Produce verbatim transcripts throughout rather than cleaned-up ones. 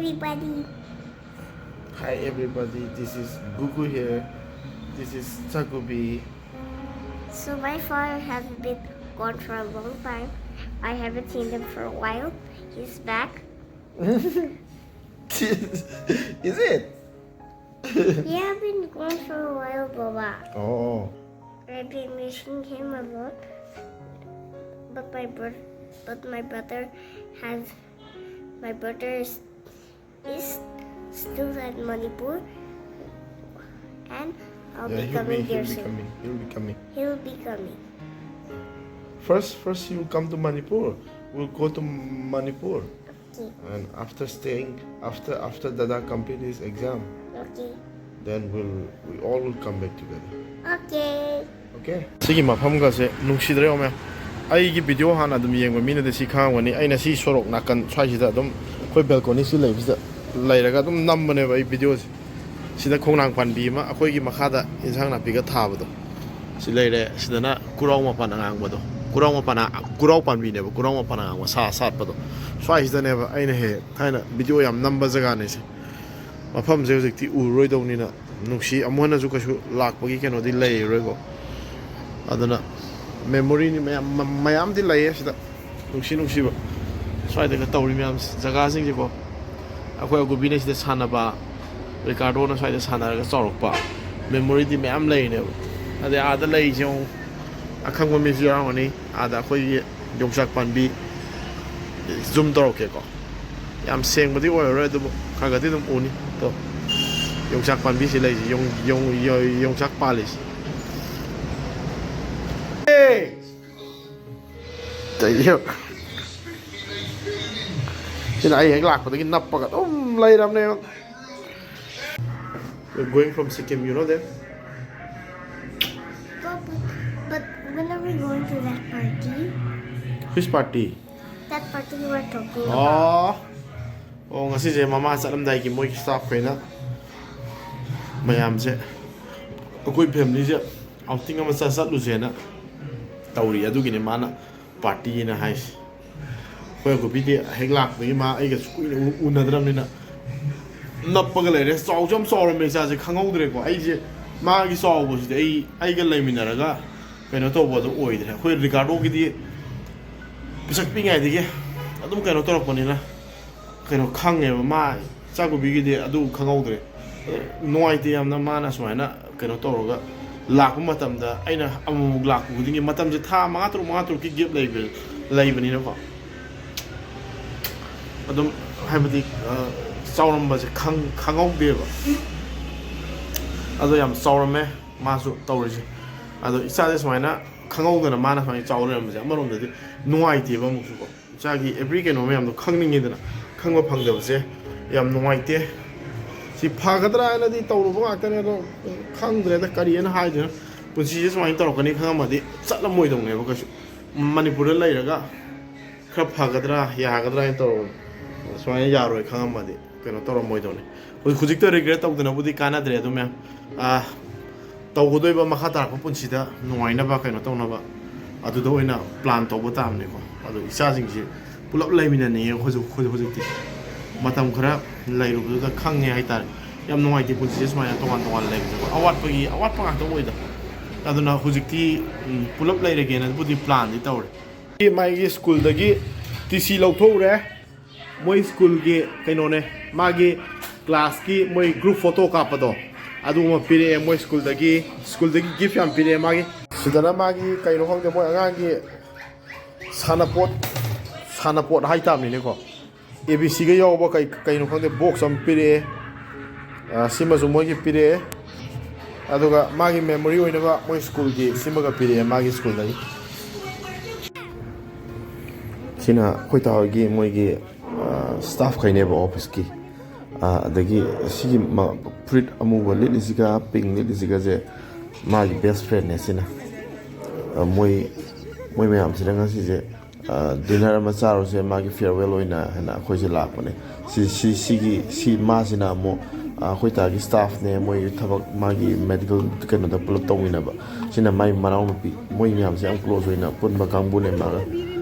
Everybody. Hi everybody, this is Gugu here. This is Chagubi. So my father has been gone for a long time. I haven't seen him for a while. He's back. Is it? He has been gone for a while, Baba. Oh. I've been missing him a lot. But my brother, but my brother has, my brother is, is still at Manipur, and I'll Yeah, be he'll be, coming he'll there be soon. coming. He'll be coming. He'll be coming. First, first you come to Manipur. We'll go to Manipur. Okay. And after staying, after after Dada complete his exam, Okay. then we'll we all will come back together. Okay. Okay? ꯁꯤꯒꯤ ꯃꯐꯝꯒꯁꯦ ꯅꯨꯡꯁꯤꯗ꯭ꯔꯦ ꯃꯌꯥꯝ꯫ ꯑꯩꯒꯤ video ꯍꯥꯟꯅ ꯑꯗꯨꯝ ꯌꯦꯡꯕ ꯃꯤꯅꯗꯤ ꯁꯤ ꯈꯪꯉꯝꯒꯅꯤ꯫ ꯑꯩꯅ ꯁꯤ ꯁꯣꯔꯣꯛ ꯅꯥꯀꯟ ꯁ꯭ꯋꯥꯏꯁꯤꯗ ꯑꯗꯨꯝ ꯑꯩꯈꯣꯏ ꯕꯦꯜꯀꯣꯅꯤ ꯁꯤ ꯂꯩꯕꯁꯤꯗ ꯂꯩꯔꯒ ꯑꯗꯨꯝ ꯅꯝꯕꯅꯦꯕ ꯑꯩ ꯚꯤꯗꯤꯑꯣꯁꯦ꯫ ꯁꯤꯗ ꯈꯣꯡꯅꯥꯡ ꯄꯥꯟꯕꯤ ꯑꯃ ꯑꯩꯈꯣꯏꯒꯤ ꯃꯈꯥꯗ ꯏꯟꯁꯥꯡ ꯅꯥꯄꯤꯒ ꯊꯥꯕꯗꯣ ꯁꯤ ꯂꯩꯔꯦ꯫ ꯁꯤꯗꯅ ꯀꯨꯔꯥꯎ ꯃꯄꯥꯟ ꯑꯉꯥꯡꯕꯗꯣ, ꯀꯨꯔꯥꯎ ꯃꯄꯥꯟ ꯀꯨꯔꯥꯎ ꯄꯥꯟꯕꯤꯅꯦꯕ, ꯀꯨꯔꯥꯎ ꯃꯄꯥꯟ ꯑꯉꯥꯡꯕ ꯁꯥ ꯁꯥꯠꯄꯗꯣ꯫ ꯁ꯭ꯋꯥꯏꯁꯤꯗꯅꯦꯕ ꯑꯩꯅ ꯍꯦꯛ ꯍꯦꯛ ꯊꯥꯏꯅ ꯚꯤꯗꯤꯑꯣ ꯌꯥꯝ ꯅꯝꯕ ꯖꯒꯥꯅꯦ ꯁꯤ꯫ ꯃꯐꯝꯁꯦ ꯍꯧꯖꯤꯛꯇꯤ ꯎꯔꯔꯣꯏꯗꯧꯅꯤꯅ ꯅꯨꯡꯁꯤ꯫ ꯑꯃꯨꯛ ꯍꯟꯅꯁꯨ ꯀꯩꯁꯨ ꯂꯥꯛꯄꯒꯤ ꯀꯩꯅꯣꯗꯤ ꯂꯩꯔꯔꯣꯏꯀꯣ꯫ ꯑꯗꯨꯅ ꯃꯦꯃꯣꯔꯤꯅꯤ ꯃꯌꯥꯝ, ꯃ- ꯃꯌꯥꯝꯗꯤ ꯂꯩꯌꯦ ꯁꯤꯗ꯫ ꯅꯨꯡꯁꯤ ꯅꯨꯡꯁꯤꯕ ꯁ꯭ꯋꯥꯏꯗꯒ ꯇꯧꯔꯤ ꯃꯌꯥꯝꯁꯦ, ꯖꯒꯥꯁꯤꯡꯁꯦꯀꯣ꯫ ꯑꯩꯈꯣꯏ ꯑꯒꯨꯕꯤꯅ ꯁꯤꯗ ꯁꯥꯟꯅꯕ, ꯔꯤꯀꯥꯔꯗꯣꯅ ꯁ꯭ꯋꯥꯏꯗ ꯁꯥꯟꯅꯔꯒ ꯆꯥꯎꯔꯛꯄ ꯃꯦꯃꯣꯔꯤꯗꯤ ꯃꯌꯥꯝ ꯂꯩꯔꯤꯅꯦꯕ꯫ ꯑꯗꯩ ꯑꯥꯗ ꯂꯩꯔꯤꯁꯦ ꯑꯃꯨꯛ ꯑꯈꯪꯕ ꯃꯤꯁꯨ ꯌꯥꯎꯔꯝꯒꯅꯤ꯫ ꯑꯥꯗ ꯑꯩꯈꯣꯏꯒꯤ ꯌꯣꯡꯆꯥꯛ ꯄꯥꯝꯕꯤ, ꯖꯨꯝ ꯇꯧꯔꯛꯀꯦꯀꯣ꯫ ꯌꯥꯝ ꯁꯦꯡꯕꯗꯤ ꯑꯣꯏꯔꯔꯣꯏ, ꯑꯗꯨꯕꯨ ꯈꯔ ꯈꯔꯗꯤ ꯑꯗꯨꯝ ꯎꯅꯤ꯫ ꯇꯣ, ꯌꯣꯡꯆꯥꯛ ꯄꯥꯝꯕꯤꯁꯤ ꯂꯩꯁꯤ, ꯌꯣꯡ- ꯌꯣꯡ- ꯌꯣꯡ- ꯌꯣꯡꯆꯥꯛ ꯄꯥꯜꯂꯤꯁꯤ꯫ ꯑꯦ! ꯇꯩꯌꯦ꯫ ꯁꯤꯅ ꯑꯩ ꯍꯦꯛ ꯂꯥꯛꯄꯗꯒꯤ ꯅꯞꯄꯒ ꯑꯗꯨꯝ ꯂꯩꯔꯕꯅꯦꯕ꯫ We're going from Sikkim, you know that? But, but when are we going to that party? Which party? That party you were talking about. ꯑꯣ꯫ ꯑꯣ, ꯉꯁꯤꯁꯦ ꯃꯃꯥ ꯆꯠꯂꯝꯗꯥꯏꯒꯤ ꯃꯣꯏꯒꯤ ꯁ꯭ꯇꯥꯐꯈꯩꯅ ꯃꯌꯥꯝꯁꯦ ꯑꯩꯈꯣꯏ ꯐꯦꯃꯤꯂꯤꯁꯦ ꯑꯥꯎꯇꯤꯡ ꯑꯃ ꯆꯠ- ꯆꯠꯂꯨꯁꯦꯅ ꯇꯧꯔꯤ꯫ ꯑꯗꯨꯒꯤꯅꯦ ꯃꯥꯅ ꯄꯥꯔꯇꯤꯅ ꯍꯥꯏꯁꯦ꯫ ꯑꯩꯈꯣꯏ ꯑꯀꯨꯞꯄꯤꯗꯤ ꯍꯦꯛ ꯂꯥꯛꯄꯗꯒꯤ ꯃꯥ ꯑꯩꯒꯁꯨ ꯀꯨꯏꯅ ꯎ- ꯎꯅꯗ꯭ꯔꯕꯅꯤꯅ ꯅꯞꯄꯒ ꯂꯩꯔꯦ꯫ ꯆꯥꯎꯁꯨ ꯌꯥꯝ ꯆꯥꯎꯔꯝꯃꯦ ꯏꯆꯥꯁꯦ, ꯈꯪꯍꯧꯗ꯭ꯔꯦꯀꯣ꯫ ꯑꯩꯁꯦ ꯃꯥꯒꯤ ꯆꯥꯎꯕꯁꯤꯗꯤ ꯑꯩ ꯑꯩꯒ ꯂꯩꯃꯤꯟꯅꯔꯒ ꯀꯩꯅꯣ ꯇꯧꯕꯗꯣ ꯑꯣꯏꯗ꯭ꯔꯦ꯫ ꯑꯩꯈꯣꯏ ꯔꯤꯀꯥꯔꯗꯣꯒꯤꯗꯤ ꯄꯤꯁꯛ ꯄꯤꯛꯏꯉꯩꯗꯒꯤ ꯑꯗꯨꯝ ꯀꯩꯅꯣ ꯇꯧꯔꯛꯄꯅꯤꯅ ꯀꯩꯅꯣ ꯈꯪꯉꯦꯕ꯫ ꯃꯥ ꯏꯆꯥꯒꯨꯕꯤꯒꯤꯗꯤ ꯑꯗꯨ ꯈꯪꯍꯧꯗ꯭ꯔꯦ꯫ ꯅꯨꯡꯉꯥꯏꯇꯦ ꯌꯥꯝꯅ ꯃꯥꯅ ꯁꯨꯃꯥꯏꯅ ꯀꯩꯅꯣ ꯇꯧꯔꯒ ꯂꯥꯛꯄ ꯃꯇꯝꯗ꯫ ꯑꯩꯅ ꯑꯃꯨꯛꯃꯨꯛ ꯂꯥꯛꯄ ꯈꯨꯗꯤꯡꯒꯤ ꯃꯇꯝꯁꯦ ꯊꯥ ꯃꯉꯥ ꯇꯔꯨꯛ, ꯃꯉꯥ ꯇꯔꯨꯛꯀꯤ ꯒꯦꯞ ꯂꯩꯕ ꯂꯩꯕꯅꯤꯅꯀꯣ꯫ ꯑꯗꯨꯝ ꯍꯥꯏꯕꯗꯤ ꯆꯥꯎꯔꯝꯕꯁꯦ ꯈꯪꯍꯧꯗꯦꯕ꯫ ꯑꯗꯣ ꯌꯥꯝ ꯆꯥꯎꯔꯝꯃꯦ ꯃꯥꯁꯨ ꯇꯧꯔꯤꯁꯦ꯫ ꯑꯗꯣ ꯏꯆꯥꯁꯦ ꯁꯨꯃꯥꯏꯅ ꯈꯪꯍꯧꯗꯅ ꯃꯥꯅ ꯁꯨꯃꯥꯏꯅ ꯆꯥꯎ ꯂꯩꯔꯝꯕꯁꯦ ꯑꯃꯔꯣꯝꯗꯗꯤ ꯅꯨꯡꯉꯥꯏꯇꯦꯕ꯫ ꯑꯃꯨꯛꯁꯨꯀꯣ ꯏꯆꯥꯒꯤ ꯑꯦꯕ꯭ꯔꯤ ꯀꯩꯅꯣ ꯃꯌꯥꯝꯗꯣ ꯈꯪꯅꯤꯡꯉꯤꯗꯅ, ꯈꯪꯕ ꯐꯪꯗꯕꯁꯦ ꯌꯥꯝ ꯅꯨꯡꯉꯥꯏꯇꯦ꯫ ꯁꯤ ꯐꯒꯗ꯭ꯔꯥ ꯍꯥꯏꯅꯗꯤ ꯇꯧꯔꯨꯕ ꯉꯥꯛꯇꯅꯦ꯫ ꯑꯗꯣ ꯈꯪꯗ꯭ꯔꯦꯗ ꯀꯔꯤꯅ ꯍꯥꯏꯗꯣꯏꯅꯣ꯫ ꯄꯨꯟꯁꯤꯁꯦ ꯁꯨꯃꯥꯏꯅ ꯇꯧꯔꯛꯀꯅꯤ ꯈꯪꯉꯝꯃꯗꯤ ꯆꯠꯂꯝꯃꯣꯏꯗꯧꯅꯦꯕ ꯀꯩꯁꯨ꯫ ꯃꯅꯤꯄꯨꯔꯗ ꯂꯩꯔꯒ ꯈꯔ ꯐꯒꯗ꯭ꯔꯥ ꯌꯥꯒꯗ꯭ꯔꯥ ꯍꯥꯏꯅ ꯇꯧꯔꯕꯅꯤ꯫ ꯁꯨꯃꯥꯏꯅ ꯌꯥꯔꯣꯏ ꯈꯪꯉꯝꯃꯗꯤ ꯀꯩꯅꯣ ꯇꯧꯔꯝꯃꯣꯏꯗꯧꯅꯤ꯫ ꯍꯧꯖꯤꯛ ꯍꯧꯖꯤꯛꯇ ꯔꯤꯒ꯭ꯔꯦꯠ ꯇꯧꯗꯅꯕꯨꯗꯤ ꯀꯥꯟꯅꯗ꯭ꯔꯦ ꯑꯗꯨ ꯃꯌꯥꯝ꯫ ꯑꯥ, ꯇꯧꯒꯗꯣꯏꯕ ꯃꯈꯥ ꯇꯥꯔꯛꯄ ꯄꯨꯟꯁꯤꯗ ꯅꯨꯡꯉꯥꯏꯅꯕ ꯀꯩꯅꯣ ꯇꯧꯅꯕ ꯑꯗꯨꯗ ꯑꯣꯏꯅ ꯄ꯭ꯂꯥꯟ ꯇꯧꯕ ꯇꯥꯕꯅꯤꯀꯣ꯫ ꯑꯗꯣ ꯏꯆꯥꯁꯤꯡꯁꯤ ꯄꯨꯂꯞ ꯂꯩꯃꯤꯟꯅꯅꯤꯡꯉꯦ ꯍꯧꯖꯤꯛ ꯍꯧꯖꯤꯛ ꯍꯧꯖꯤꯛꯇꯤ꯫ ꯃꯇꯝ ꯈꯔ ꯂꯩꯔꯨꯕꯗꯨꯗ ꯈꯪꯉꯦ ꯍꯥꯏꯇꯥꯔꯦ꯫ ꯌꯥꯝ ꯅꯨꯡꯉꯥꯏꯇꯦ ꯄꯨꯟꯁꯤꯁꯦ ꯁꯨꯃꯥꯏꯅ ꯇꯣꯉꯥꯟ ꯇꯣꯉꯥꯟ ꯂꯩꯕꯁꯦꯀꯣ꯫ ꯑꯋꯥꯠꯄꯒꯤ ꯑꯋꯥꯠꯄ ꯉꯥꯛꯇ ꯑꯣꯏꯗ꯫ ꯑꯗꯨꯅ ꯍꯧꯖꯤꯛꯇꯤ ꯎꯝ, ꯄꯨꯂꯞ ꯂꯩꯔꯒꯦꯅꯕꯨꯗꯤ ꯄ꯭ꯂꯥꯟꯗꯤ ꯇꯧꯔꯦ꯫ ꯃꯥꯒꯤ ꯁ꯭ꯀꯨꯜꯗꯒꯤ ꯇꯤ ꯁꯤ ꯂꯧꯊꯣꯛꯎꯔꯦ꯫ ꯃꯣꯏ ꯁ꯭ꯀꯨꯜꯒꯤ ꯀꯩꯅꯣꯅꯦ, ꯃꯥꯒꯤ ꯀ꯭ꯂꯥꯁꯀꯤ ꯃꯣꯏ ꯒ꯭ꯔꯨꯞ ꯐꯣꯇꯣ ꯀꯥꯞꯄꯗꯣ ꯑꯗꯨꯒꯨꯝꯕ ꯄꯤꯔꯛꯑꯦ꯫ ꯃꯣꯏ ꯁ꯭ꯀꯨꯜꯗꯒꯤ ꯁ꯭ꯀꯨꯜꯗꯒꯤ ꯒꯤꯐ ꯌꯥꯝ ꯄꯤꯔꯛꯑꯦ ꯃꯥꯒꯤ꯫ ꯁꯤꯗꯅ ꯃꯥꯒꯤ ꯀꯩꯅꯣ ꯈꯪꯗꯦ, ꯃꯣꯏ ꯑꯉꯥꯡꯒꯤ ꯁꯥꯟꯅꯄꯣꯠ ꯁꯥꯟꯅꯄꯣꯠ ꯍꯥꯏꯇꯥꯕꯅꯤꯅꯦꯀꯣ꯫ ꯑꯦ ꯕꯤ ꯁꯤꯒ ꯌꯥꯎꯕ ꯀꯩ ꯀꯩꯅꯣ ꯈꯪꯗꯦ, ꯕꯣꯛꯁ ꯑꯃ ꯄꯤꯔꯛꯑꯦ꯫ ꯑ, ꯁꯤꯃꯁꯨ ꯃꯣꯏꯒꯤ ꯄꯤꯔꯛꯑꯦ꯫ ꯑꯗꯨꯒ ꯃꯥꯒꯤ ꯃꯦꯃꯣꯔꯤ ꯑꯣꯏꯅꯕ ꯃꯣꯏ ꯁ꯭ꯀꯨꯜꯒꯤ ꯁꯤꯃꯒ ꯄꯤꯔꯛꯑꯦ ꯃꯥꯒꯤ ꯁ꯭ꯀꯨꯜꯗꯒꯤ꯫ ꯁꯤꯅ ꯑꯩꯈꯣꯏ ꯇꯥ ꯍꯣꯏꯒꯤ ꯃꯣꯏꯒꯤ ꯁ꯭ꯇꯥꯐꯈꯩꯅꯦꯕ ꯑꯣꯐꯤꯁꯀꯤ꯫ ꯑꯗꯒꯤ ꯁꯤꯒꯤ ꯐꯨꯔꯤꯠ ꯑꯃꯨꯕ ꯂꯤꯠꯂꯤꯁꯤꯒ ꯄꯤꯡ ꯂꯤꯠꯂꯤꯁꯤꯒꯁꯦ ꯃꯥꯒꯤ ꯕꯦꯁ ꯐ꯭ꯔꯦꯟꯅꯦ ꯁꯤꯅ꯫ ꯃꯣꯏ ꯃꯣꯏ ꯃꯌꯥꯝꯁꯤꯅ ꯉꯁꯤꯁꯦ ꯗꯤꯅꯔ ꯑꯃ ꯆꯥꯔꯨꯁꯦ ꯃꯥꯒꯤ ꯐꯤꯌꯔꯋꯦꯜ ꯑꯣꯏꯅ ꯍꯥꯏꯅ ꯑꯩꯈꯣꯏꯁꯦ ꯂꯥꯛꯄꯅꯦ꯫ ꯁꯤ ꯁꯤ ꯁꯤꯒꯤ ꯁꯤ ꯃꯥꯁꯤꯅ ꯑꯃꯨꯛ ꯑꯩꯈꯣꯏ ꯇꯥꯒꯤ ꯁ꯭ꯇꯥꯐꯅꯦ, ꯃꯣꯏ ꯊꯕꯛ ꯃꯥꯒꯤ ꯃꯦꯗꯤꯀꯦꯜ ꯀꯩꯅꯣꯗ ꯄꯨꯂꯞ ꯇꯧꯃꯤꯟꯅꯕ꯫ ꯁꯤꯅ ꯃꯥꯏ ꯃꯅꯥꯎꯅꯨꯄꯤ꯫ ꯃꯣꯏ ꯃꯌꯥꯝꯁꯦ ꯌꯥꯝ ꯀ꯭ꯂꯣꯖ ꯑꯣꯏꯅ ꯄꯨꯟꯕ ꯀꯥꯡꯕꯨꯅꯦ ꯃꯥꯒ꯫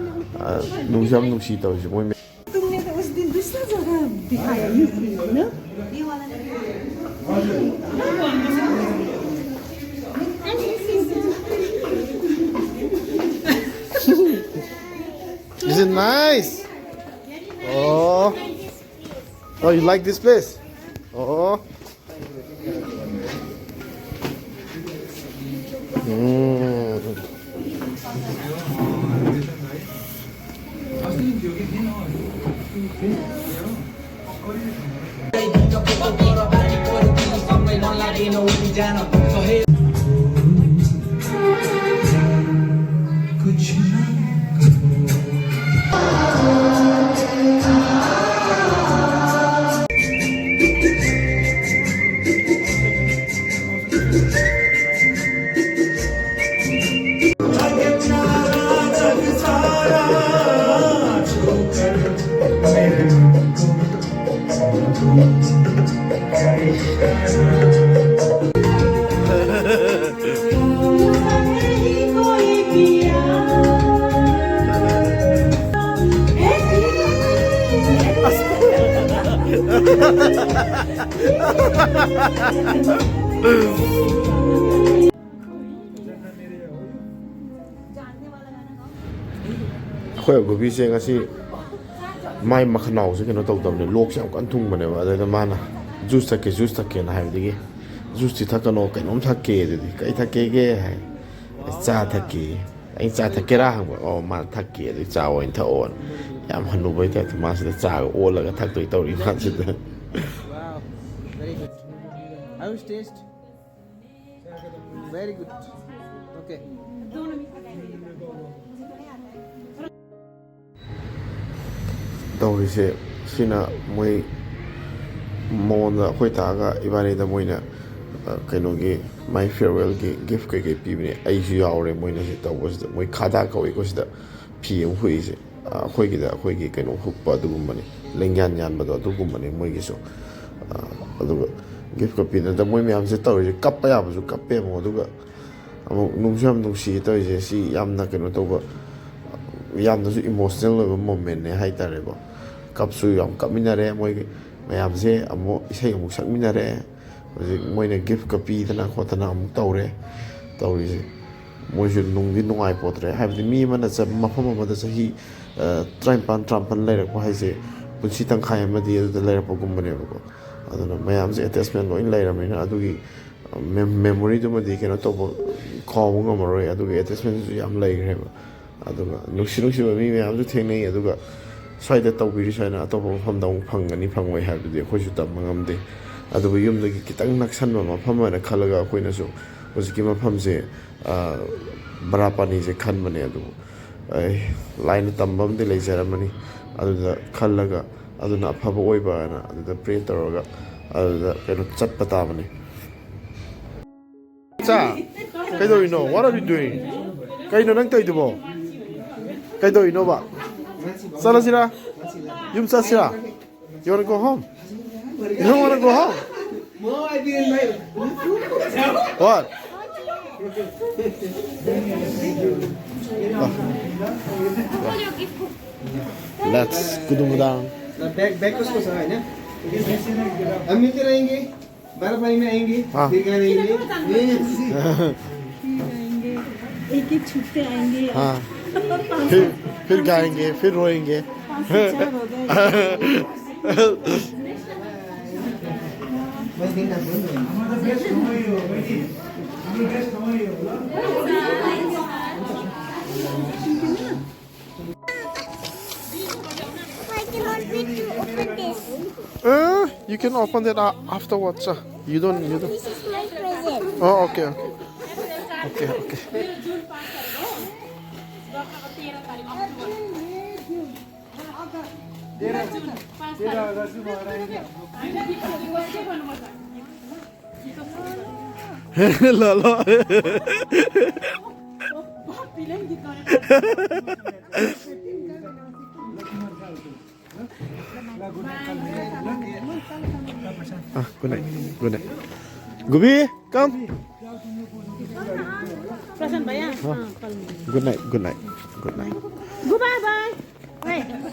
ꯑ, ꯅꯨꯡꯁꯨ ꯌꯥꯝ ꯅꯨꯡꯁꯤ ꯇꯧꯔꯤꯁꯦ ꯃꯣꯏ ꯃꯌꯥꯝ꯫ तुमने तो उस दिन दूसरा जगह दिखाया, ये ना? Is it nice? Oh. Oh, you like this place? Oh. Mm. ꯑꯩꯈꯣꯏ ꯑꯒꯨꯕꯤꯁꯦ ꯉꯁꯤ ꯃꯥꯏ ꯃꯈꯅꯥꯎꯁꯦ ꯀꯩꯅꯣ ꯇꯧꯗꯕꯅꯦ, ꯂꯣꯛꯁꯦ ꯌꯥꯝ ꯀꯟꯅ ꯊꯨꯡꯕꯅꯦꯕ꯫ ꯑꯗꯩꯗ ꯃꯥꯅ "ꯖꯨꯁ ꯊꯛꯀꯦ, ꯖꯨꯁ ꯊꯛꯀꯦꯅ" ꯍꯥꯏꯕꯗꯒꯤ, "ꯖꯨꯁꯇꯤ ꯊꯛꯀꯅꯣ, ꯀꯩꯅꯣꯝ ꯊꯛꯀꯦ", ꯑꯗꯨꯗꯤ "ꯀꯩ ꯊꯛꯀꯦꯒꯦ?" ꯍꯥꯏ꯫ "ꯆꯥ ꯊꯛꯀꯦ"꯫ ꯑꯩꯅ "ꯆꯥ ꯊꯛꯀꯦꯔꯥ?" ꯍꯪꯕ꯫ "ꯑꯣ, ꯃꯥꯅ ꯊꯛꯀꯦ", ꯑꯗꯨꯗꯤ "ꯆꯥ ꯑꯣꯏꯅ ꯊꯛꯑꯣꯅ", ꯌꯥꯝ ꯍꯟꯅꯨꯕꯩ ꯇꯥꯏꯞꯇ ꯃꯥꯁꯤꯗ ꯆꯥꯒ ꯑꯣꯜꯂꯒ ꯊꯛꯇꯣꯏ ꯇꯧꯔꯤ ꯃꯥꯁꯤꯗ꯫ Wow, very good. How is taste? Very good. Okay. ꯇꯧꯔꯤꯁꯦ ꯁꯤꯅ ꯃꯣꯏ ꯃꯉꯣꯟꯗ, ꯑꯩꯈꯣꯏ ꯇꯥꯛꯑꯒ ꯏꯕꯥꯅꯤꯗ ꯃꯣꯏꯅ, ꯑ, ꯀꯩꯅꯣꯒꯤ, ꯃꯥꯏ farewellꯒꯤ gift ꯀꯩꯀꯩ ꯄꯤꯕꯅꯦ꯫ ꯑꯩꯁꯨ ꯌꯥꯎꯔꯦ ꯃꯣꯏꯅ ꯁꯤ ꯇꯧꯕꯁꯤꯗ꯫ ꯃꯣꯏ ꯈꯥꯗꯥ ꯀꯧꯏꯀꯣ ꯁꯤꯗ ꯐꯤ ꯑꯃ ꯍꯨꯛꯏꯁꯦ꯫ ꯑ, ꯑꯩꯈꯣꯏꯒꯤꯗ ꯑꯩꯈꯣꯏꯒꯤ ꯀꯩꯅꯣ ꯍꯨꯛꯄ ꯑꯗꯨꯒꯨꯝꯕꯅꯤ, ꯂꯦꯡꯌꯥꯟ ꯌꯥꯟꯕꯗꯣ ꯑꯗꯨꯒꯨꯝꯕꯅꯤ ꯃꯣꯏꯒꯤꯁꯨ꯫ ꯑ, ꯑꯗꯨꯒ giftꯀ ꯄꯤꯗꯅ ꯃꯣꯏ ꯃꯌꯥꯝꯁꯦ ꯇꯧꯔꯤꯁꯦ, ꯀꯞꯄ ꯌꯥꯕꯁꯨ ꯀꯞꯄꯦ ꯑꯃꯨꯛ, ꯑꯗꯨꯒ ꯑꯃꯨꯛ ꯅꯨꯡꯁꯨ ꯌꯥꯝ ꯅꯨꯡꯁꯤꯌꯦ ꯇꯧꯔꯤꯁꯦ꯫ ꯁꯤ ꯌꯥꯝꯅ ꯀꯩꯅꯣ ꯇꯧꯕ, ꯌꯥꯝꯅꯁꯨ ꯏꯃꯣꯁꯅꯦꯜ ꯑꯣꯏꯕ ꯃꯣꯃꯦꯟꯅꯦ ꯍꯥꯏꯇꯥꯔꯦꯀꯣ꯫ ꯀꯞꯁꯨ ꯌꯥꯝ ꯀꯞꯃꯤꯟꯅꯔꯦ꯫ ꯃꯣꯏ ꯃꯌꯥꯝꯁꯦ ꯑꯃꯨꯛ ꯏꯁꯩ ꯑꯃꯨꯛ ꯁꯛꯃꯤꯟꯅꯔꯦ꯫ ꯍꯧꯖꯤꯛ ꯃꯣꯏꯅ ꯒꯤꯐꯀ ꯄꯤꯗꯅ ꯈꯣꯠꯇꯅ ꯑꯃꯨꯛ ꯇꯧꯔꯦ꯫ ꯇꯧꯔꯤꯁꯦ ꯃꯣꯏꯁꯨ ꯅꯨꯡꯗꯤ ꯅꯨꯡꯉꯥꯏ ꯄꯣꯠꯇ꯭ꯔꯦ꯫ ꯍꯥꯏꯕꯗꯤ ꯃꯤ ꯑꯃꯅ ꯆ- ꯃꯐꯝ ꯑꯃꯗ ꯆꯍꯤ, ꯑ, ꯇꯔꯥꯅꯤꯄꯥꯟ, ꯇꯔꯥꯃꯥꯄꯟ ꯂꯩꯔꯛꯄ ꯍꯥꯏꯁꯦ ꯄꯨꯟꯁꯤ ꯇꯪꯈꯥꯏ ꯑꯃꯗꯤ ꯑꯗꯨꯗ ꯂꯩꯔꯛꯄꯒꯨꯝꯕꯅꯦꯕꯀꯣ꯫ ꯑꯗꯨꯅ ꯃꯌꯥꯝꯁꯦ ꯑꯦꯇꯦꯆꯃꯦꯟ ꯂꯣꯏ ꯂꯩꯔꯕꯅꯤꯅ ꯑꯗꯨꯒꯤ, ꯑ, ꯃꯦ-, ꯃꯦꯃꯣꯔꯤꯗꯨꯃꯗꯤ ꯀꯩꯅꯣ ꯇꯧꯕ, ꯀꯥꯎꯕ ꯉꯝꯃꯔꯣꯏ꯫ ꯑꯗꯨꯒꯤ ꯑꯦꯇꯦꯆꯃꯦꯟꯁꯨ ꯌꯥꯝ ꯂꯩꯈ꯭ꯔꯦꯕ꯫ ꯑꯗꯨꯒ ꯅꯨꯡꯁꯤ ꯅꯨꯡꯁꯤꯕ ꯃꯤ ꯃꯌꯥꯝꯁꯨ ꯊꯦꯡꯅꯩ꯫ ꯑꯗꯨꯒ ꯁ꯭ꯋꯥꯏꯗ ꯇꯧꯕꯤꯔꯤ ꯁꯨꯃꯥꯏꯅ ꯑꯇꯣꯞꯄ ꯃꯐꯝꯗ ꯑꯃꯨꯛ ꯐꯪꯒꯅꯤ ꯐꯪꯉꯣꯏ ꯍꯥꯏꯕꯗꯨꯗꯤ ꯑꯩꯈꯣꯏꯁꯨ ꯇꯝꯕ ꯉꯝꯗꯦ꯫ ꯑꯗꯨꯕꯨ ꯌꯨꯝꯗꯒꯤ ꯈꯤꯇꯪ ꯅꯛꯁꯟꯕ ꯃꯐꯝ ꯑꯣꯏꯅ ꯈꯜꯂꯒ ꯑꯩꯈꯣꯏꯅꯁꯨ ꯍꯧꯖꯤꯛꯀꯤ ꯃꯐꯝꯁꯦ, ꯑ, ꯕꯔꯥꯄꯥꯅꯤꯁꯦ ꯈꯟꯕꯅꯦ꯫ ꯑꯗꯨꯕꯨ ꯑꯩ ꯂꯥꯏꯅ ꯇꯝꯕ ꯑꯃꯗꯤ ꯂꯩꯖꯔꯝꯃꯅꯤ꯫ ꯑꯗꯨꯗ ꯈꯜꯂꯒ ꯑꯗꯨꯅ ꯑꯐꯕ ꯑꯣꯏꯕꯅ ꯑꯗꯨꯗ ꯄ꯭ꯔꯦ ꯇꯧꯔꯒ ꯑꯗꯨꯗ ꯀꯩꯅꯣ ꯆꯠꯄ ꯇꯥꯕꯅꯤ꯫ ꯆꯥ, ꯀꯩꯗꯧꯔꯤꯅꯣ? What are you doing? ꯀꯩꯅꯣ ꯅꯪ ꯇꯧꯔꯤꯗꯨꯕꯣ? ꯀꯩꯗꯧꯔꯤꯅꯣꯕ? ꯆꯠꯂꯁꯤꯔꯥ? ꯌꯨꯝ ꯆꯠꯁꯤꯔꯥ? You wanna go home? You don't wanna go home? What? Let's go down. Bag, bag कसको छ, होइन? हम मिलते रहेंगे। बारह पानी में आएंगे, हाँ। फिर कहाँ रहेंगे? फिर आएंगे। एक एक छुट्टे आएंगे। हाँ। फिर, फिर गाएंगे, फिर रोएंगे। पाँच से चार हो गए। बस दिन रात बंद रहेंगे। I cannot wait to open this. Uh, you can open that a- afterwards. Uh. You don't, you don't. This is my present. Oh, okay, okay. Okay, okay. ल ल। Ah, good night. Good night. Gubi, come. प्रशान्त भैया, हाँ। हाँ, कल मिलेंगे। Good night, good night, good night. Goodbye, bye. Hey.